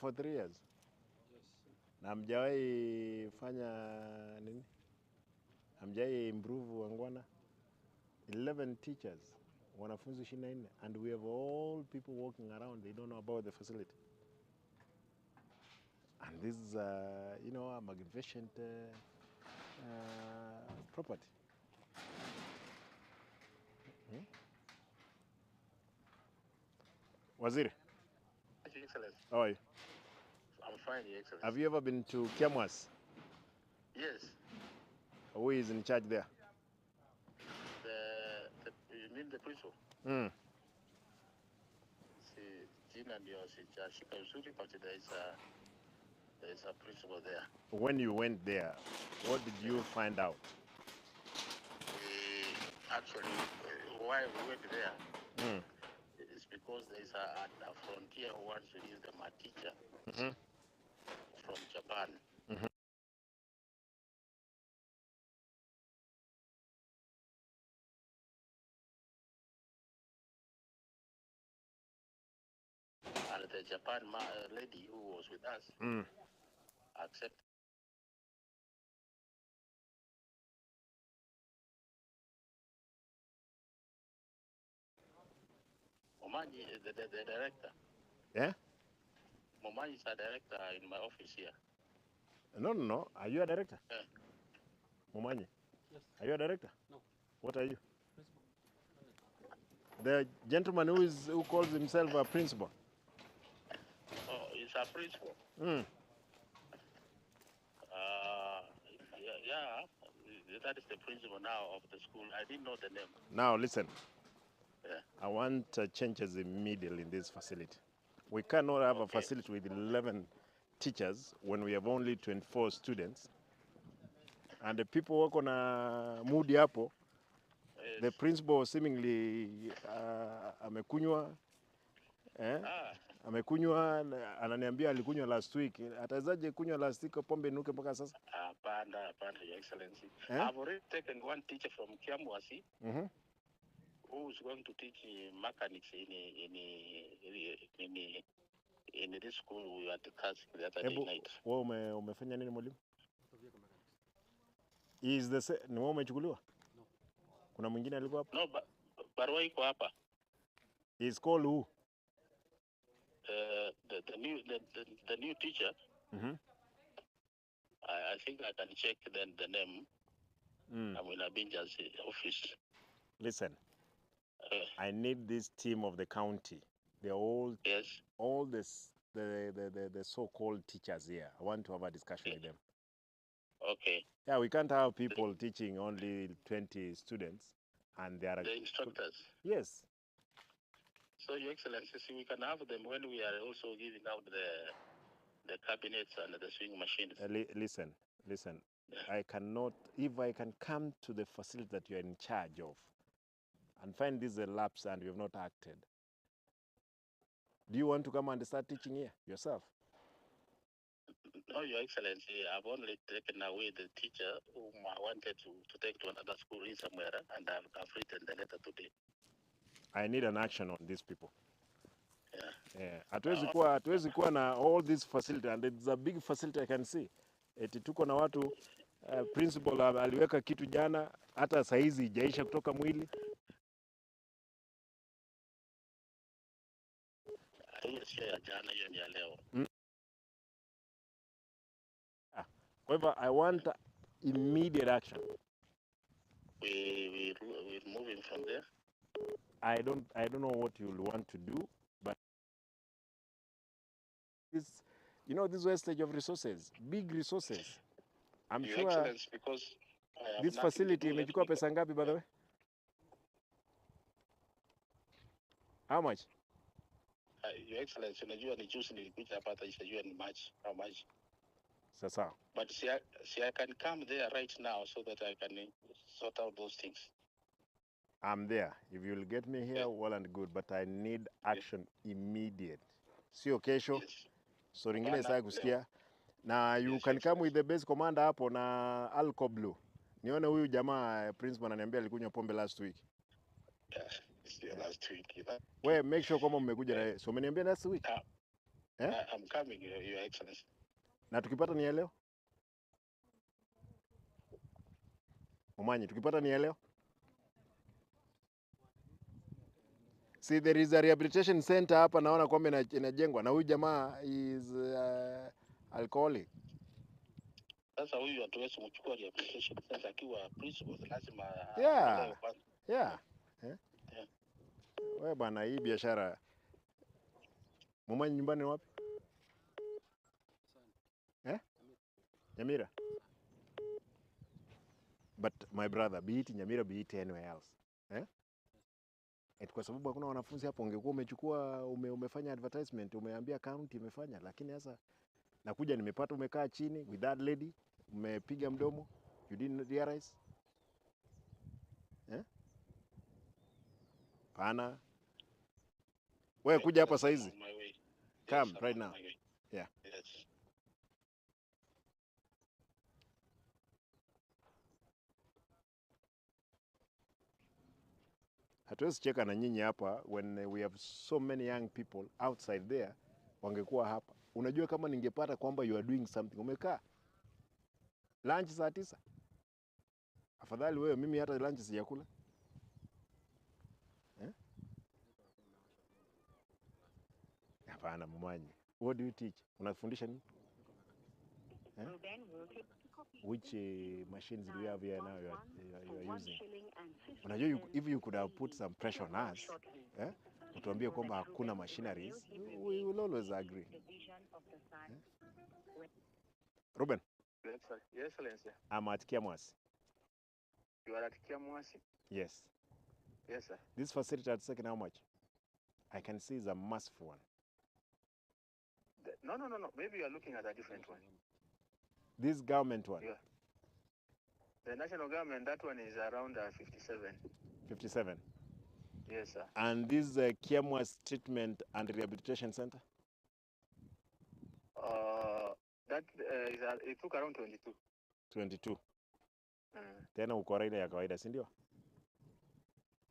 for 3 years? Yes. Na hamjawahi fanya nini? Hamjawahi improve wangwana? 11 teachers, wanafunzi 24, and we have all people walking around, they don't know about the facility. And this is, a magnificent property. Waziri, Your Excellency. how are you? I'm fine, Your Excellency. Have you ever been to Kiamwas? Yes. Who is in charge there? You mean the principal? Mm. Si, jina ndio sijashika vizuri, but there is a principal there. When you went there, what did you find out? We actually, why we went there is because there is a frontier who wants to give them a teacher from Japan. And the Japan lady who was with us accepted. Momanyi, the director. Yeah? Momanyi is a director in my office here. No, no, no. Are you a director? Yeah. Momanyi? Yes. Are you a director? No. What are you? Principal. The gentleman who calls himself a principal. Oh, he's a principal. Yeah, yeah, that is the principal now of the school. I didn't know the name. Now listen. Yeah. I want changes immediately in this facility. We cannot have a facility with 11 teachers when we have only 24 students. And the people wako na mood hapo. Yes. The principal seemingly amekunywa. Eh? Amekunywa, ananiambia alikunywa last week. Atawezaje kunywa last week pombe inuke mpaka sasa? Hapana, hapana, Your Excellency. Eh? I've already taken one teacher from Kiamwasi who is going to teach mechanics in this school we were discussing the other day Hebu, night. wewe umefanya nini mwalimu? Is the ni wewe umechukuliwa? No. Kuna mwingine alikuwa hapa? No, barua iko hapa. Is called who? The new teacher. I think I can check then the name. I'm in Abinja's office. Listen. I need this team of the county. They're all Yes. all this the so-called teachers here. I want to have a discussion with them. Okay. Yeah, we can't have people teaching only 20 students and they are the instructors. Yes. So, Your Excellency, see, we can have them when we are also giving out the cabinets and the swing machines. Listen, listen. Yeah. I cannot, if I can come to the facility that you are in charge of and find this a lapse and you have not acted, do you want to come and start teaching here yourself? No, Your Excellency, I've only taken away the teacher whom I wanted to take to another school in somewhere, and I've written the letter today. I need an action on these people. Yeah. Yeah. Hatuwezi kuwa na all this facility, and it's a big facility I can see. Eti tuko na watu, principal aliweka kitu jana, hata saizi haijaisha kutoka mwili. Hiyo sio ya jana, hiyo ni ya leo. Kwa hivyo I want immediate action. We're moving from there. I don't know what you'll want to do, but this, this wastage of resources, big resources. I'm Your sure Excellency, because I have this nothing to facility do, let imechukua me go. pesa ngapi, by the way? How much? Your Excellency, unajua ni juzi nilikuja hapa, hata sijajua ni much, how much. Sasa. But see, I can come there right now so that I can sort out those things. I'm there. If you'll get me here, well and good, but I need action immediate. Sio kesho. Yes. So ringine Bana, sasa kusikia. Na you Yes, can yes, come yes. with the base commander hapo na Alco Blue. Nione huyu jamaa principal ananiambia alikunywa pombe last week. Yeah, it's the last week. We make sure kama mmekuja na yeye. So umeniambia last week? Eh? I'm coming, Your Excellency. Na tukipata ni ya leo? Momanyi, tukipata ni ya leo? See, there is a rehabilitation center hapa naona kwamba inajengwa na huyu jamaa is alcoholic. Sasa huyu hatuwezi kumchukua rehabilitation center akiwa principal, lazima Yeah. aelewe kwanza. Yeah. Eh? Yeah. Wewe bwana, hii biashara. Momanyi, nyumbani ni wapi? Eh? Nyamira. But my brother, be it Nyamira, be it anywhere else. Eh? Et kwa sababu hakuna wanafunzi hapo, ungekuwa umechukua umefanya advertisement, umeambia county imefanya, lakini sasa nakuja nimepata umekaa chini with that lady, umepiga mdomo, you didn't realize. Eh? Pana. Wewe kuja hapa Yes, I'm saizi. on my way. Come Yes, I'm right on now. my way. Yeah. Yes. Hatuwezi cheka na nyinyi hapa when we have so many young people outside there wangekuwa hapa. Unajua kama ningepata kwamba you are doing something, umekaa lunch saa 9. Afadhali wewe, mimi hata lunch sijakula. Eh? Hapana Momanyi. What do you teach? Unafundisha nini? Eh? Which machines do you have here now you are using? Unajua if you could have put some pressure on us, eh? Utuambie kwamba hakuna machineries, we will always agree. Eh? Ruben, Your Excellency, I'm at Kiamwasi. you are at Kiamwasi? Yes. Yes, sir. This facility at second, how much? I can see is a massive one. No. Maybe you are looking at a different one. This government one. Yeah. The national government, that one is around 57. 57. Yes, sir. And this Kiamwasi Treatment and Rehabilitation Center? That is, it took around 22. 22. Tena ukora ile ya kawaida, si ndio?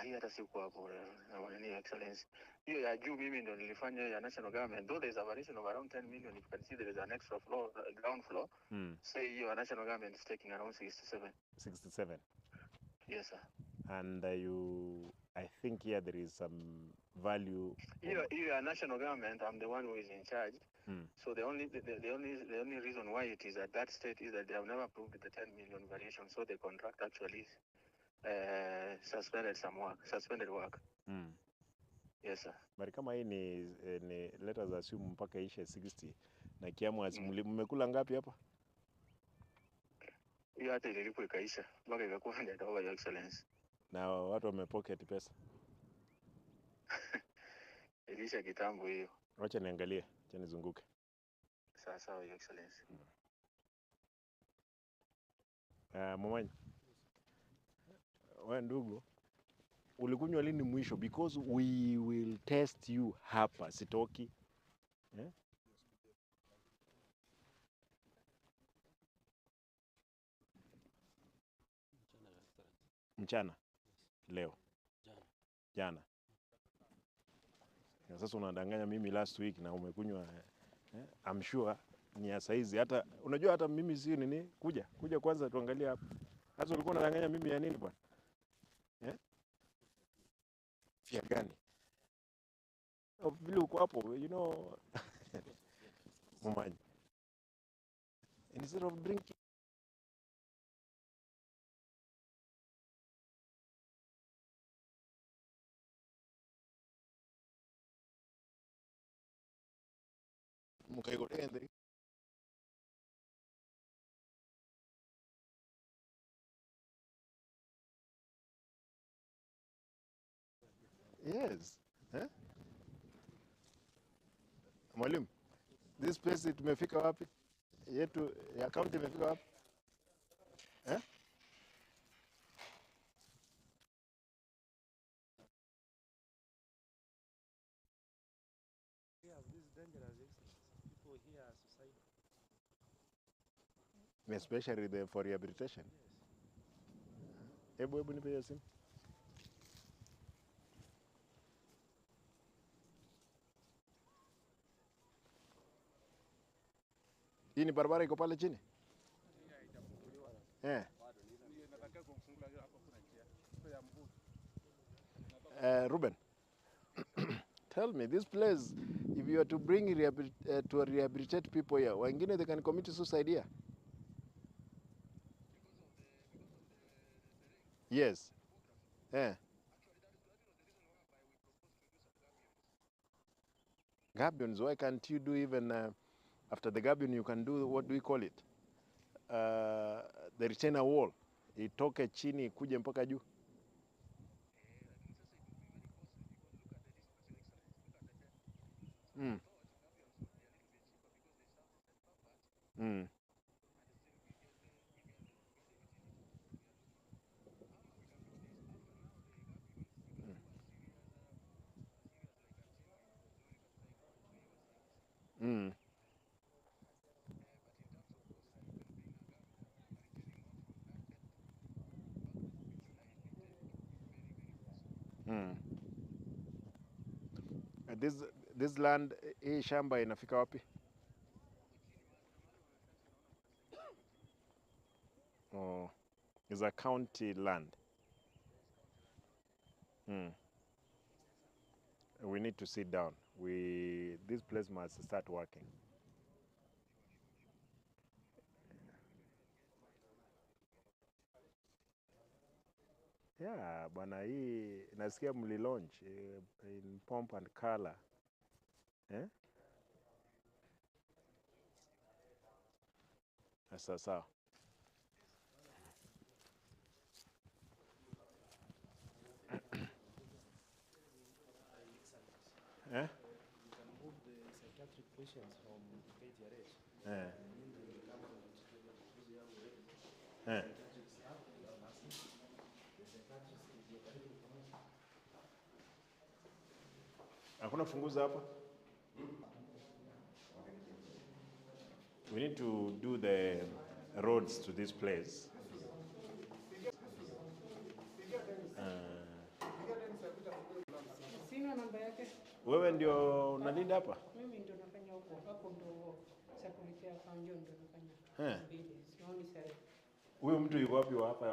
Hii hata sikuwa hapo, nini, Excellency. Hiyo ya juu mimi ndo nilifanya ya national government. Though there is a variation of around 10 million, if you can see there is an extra floor, ground floor. Say your national government is taking around 67. 67. Yes, sir. And you, I think here there is some value. Hiyo ya national government, I'm the one who is in charge. So the only reason why it is at that state is that they have never approved the 10 million variation. So the contract actually suspended some work, suspended work. Yes, sir. But kama hii ni let us assume mpaka ishe 60 na Kiamwasi mmekula ngapi hapa? Hiyo hata ilikuwa ikaisha mpaka ikakuwa handed over, Your Excellency. Na watu wamepocket pesa. Iliisha kitambo hiyo. Wacha niangalie, acha nizunguke. Sawa sawa, Your Excellency. Momanyi, wewe ndugu, ulikunywa lini mwisho? Because we will test you hapa, sitoki. Eh? Mchana leo. Jana. Na sasa unadanganya mimi last week na umekunywa, eh? I'm sure ni ya saizi. Hata unajua hata mimi si nini, kuja kwanza tuangalie hapa. Sasa ulikuwa unadanganya mimi ya nini bwana? Eh? Fia gani? Vile uko hapo, you know. Momanyi. Instead of drinking mukaigorende. Yes. Eh? Mwalimu, this place tumefika wapi? Yetu ya county imefika wapi? Eh? Yeah, this is dangerous. People here are suicidal. Especially the for rehabilitation. Yes. Hebu nipe hiyo simu. Hii ni barabara iko pale chini? Eh. Ruben, tell me, this place, if you are to bring to rehabilitate people here, wengine they can commit suicide here. Yes. Eh. Gabions, why can't you do even after the gabion you can do, what do we call it? The retainer wall. Itoke chini ikuje mpaka juu. Mm. Mm. Mm. Mm. This land, hii shamba inafika wapi? Oh, is a county land. Mm. We need to sit down. This place must start working. Yeah, bwana, hii nasikia mli launch in pomp and color. Eh? Sawa sawa. Eh? You can move the psychiatric patients from KTRH. Eh. Eh. Psychiatric staff, we have nurses. The psychiatrist is operating from us. Hakuna funguzo hapa? We need to do the roads to this place. Sina namba yake. Wewe ndio unalinda hapa? Mimi ndio nafanya huko. Hapo ndio security ya kanjo ndio nafanya. Eh. Mbili. Sioni sasa. Huyu mtu yuko wapi wa hapa?